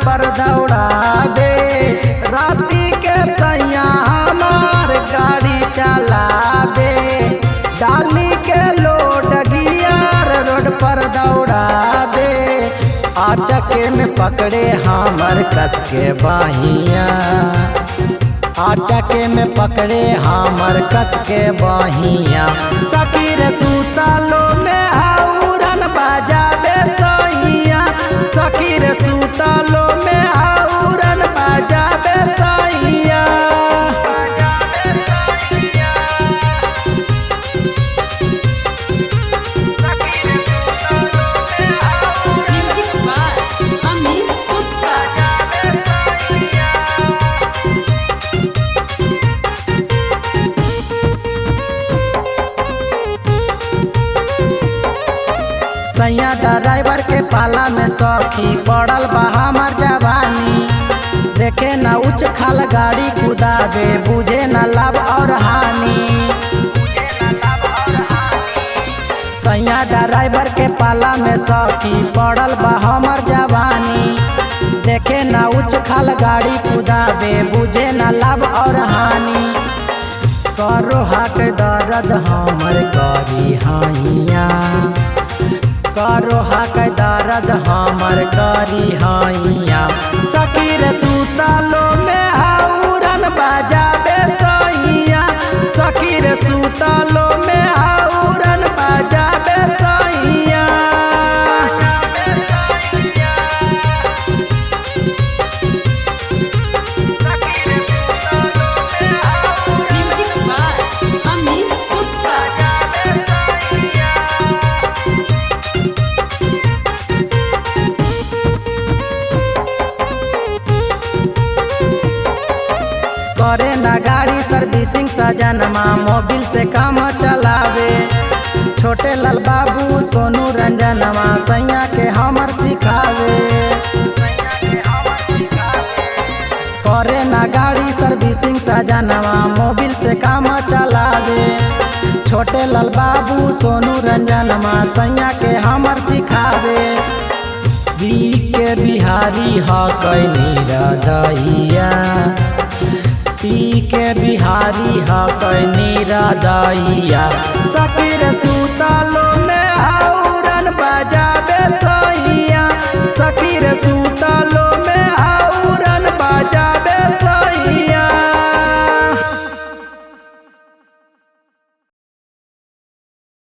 पर दौड़ावे। राती के सैया हमार गाड़ी चलावे, डाली के लोड गियर रोड पर दौड़ावे। आचके में पकड़े हमर कस के बाहिया, आचके में पकड़े हमर कस के बाहिया। सखी रे सुतलो में हौरन बजावे सैया, सखी रे सुतलो में हौरन बजावे सैया। Music by Amit Gupta. सैया ड्राइवर के पाला में सखी पड़ल बा हमर जवानी। देखे न उच्च खाल गाड़ी कुदावे, बुझे न लाभ और हानि। सैया ड्राइवर के पाला में सखी पड़ल बा हमर जवानी। देखे न उच्च खाल गाड़ी कुदावे, बुझे न लाभ और हानि। करो हक दर्द हमर करी हाइया, करो हक दर्द हमर करी हाइया। सखी रे सुतलो में हौरन बजावे सैया, सखी रे सुतलो में हौरन बजावे सैया। Music by Amit Gupta. करे ना गाड़ी सर्विसिंग सजनमा, मोबिल से काम चलावे। छोटे लाल बाबू सोनू रंजनमा सैया के हमर सिखावे। करे ना गाड़ी सर्विसिंग सजनमा, मोबिल से काम चलावे। छोटे लाल बाबू सोनू रंजनमा सैया के हमर सिखावे। बी के बिहारी हकै निरदैया, पी के बिहारी हकै निरदैया। सखी रे सुतलो में हौरन बजा